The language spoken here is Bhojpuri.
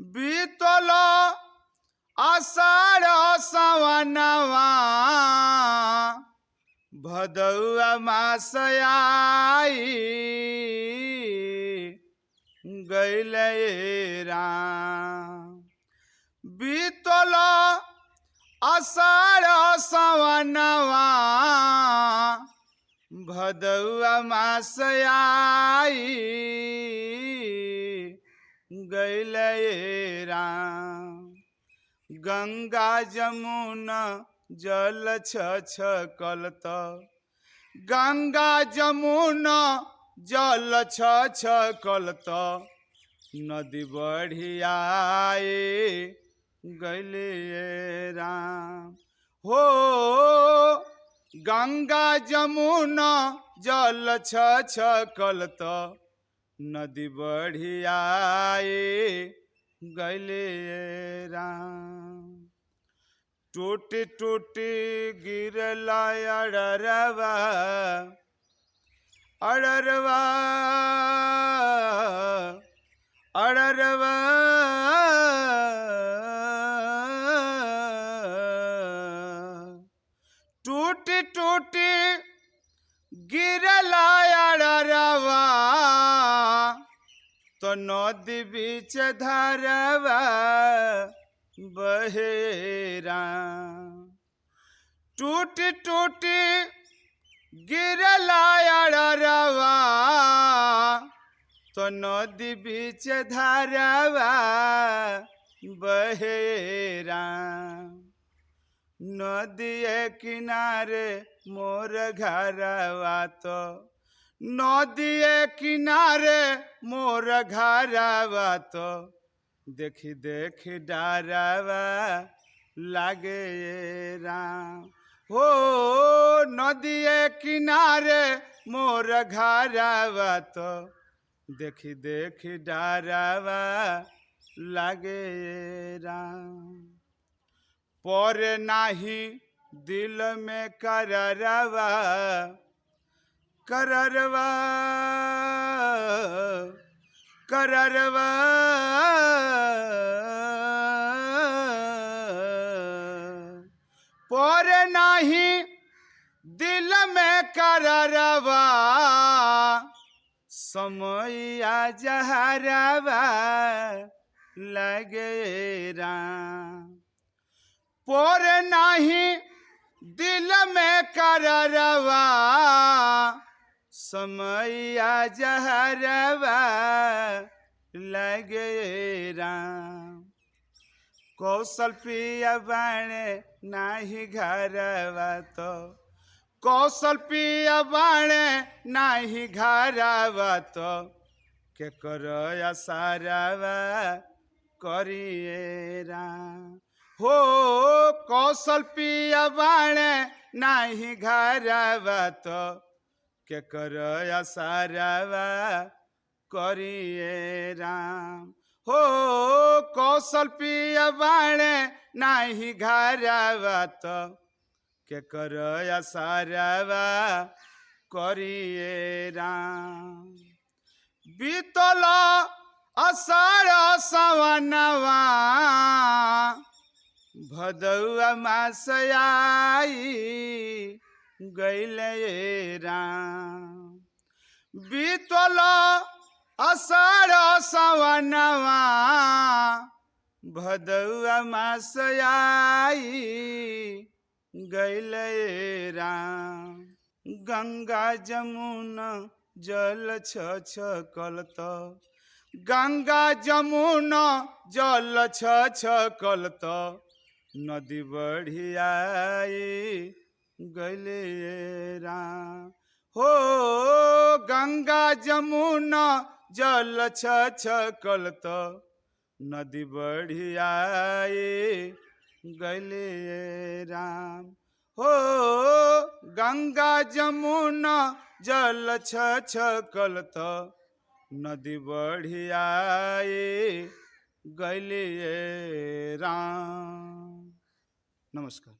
बीतल आषाढ़ सवनवा, भदौआ मास आई गैले राम। बीतल आषाढ़ सवनवा, भदौआ मास आई गैले राम। गंगा जमुना जल छ कलत, गंगा जमुना जल छ कलत, नदी बढ़ियाए गैले राम। हो गंगा जमुना जल छ कलत, नदी बढ़ियाए गैले राम। टूटी टूटी गिरला अड़रवा, अड़रवा अड़रवा, टूटी टूटी गिरला अड़रवा, तो नदी बीच धारवा बहेरा। टूटी टूटी गिरला अड़रवा, तो नदी बीच धारवा बहेरा। नदिए किनारे मोर घरवा, तो नदिए किनारे मोर घरवा, तो देखी देखी डरवा लागे राम। हो नदिए किनारे मोर घरवा, तो देखी देखी डरवा लागे राम। पर नाही दिल में कररवा, कररवा कररवा, पर नाही दिल में कररवा, समैया जहरवा लगे राम। पर नाही दिल में कररवा, समैया जहरवा लगे राम। कौशल पिया बाणे नाही घरवा, तो कौशल पिया बाणे नाही घरवा, तो के कर सारवा करिए राम। हो कौशल पिया बाणे नाही घरवा, तो के कर सारवा करिए राम। हो कौशल पिया बाणे नाही घरवा, तो के कर सारवा करिए राम। बीतल आषाढ़ सवनवा, भदौआ मास आई गैले राम। बीतल आषाढ़ सवनवा, भदौआ मास आई गैले राम। गंगा जमुना जल छ कलत, गंगा जमुना जल छ कलत, नदी बढ़ियाई गैले राम। हो गंगा जमुना जल छ कलत, नदी बढ़ियाई गैले राम। हो गंगा जमुना जल छ कलत, नदी बढ़ियाई गैले राम। नमस्कार।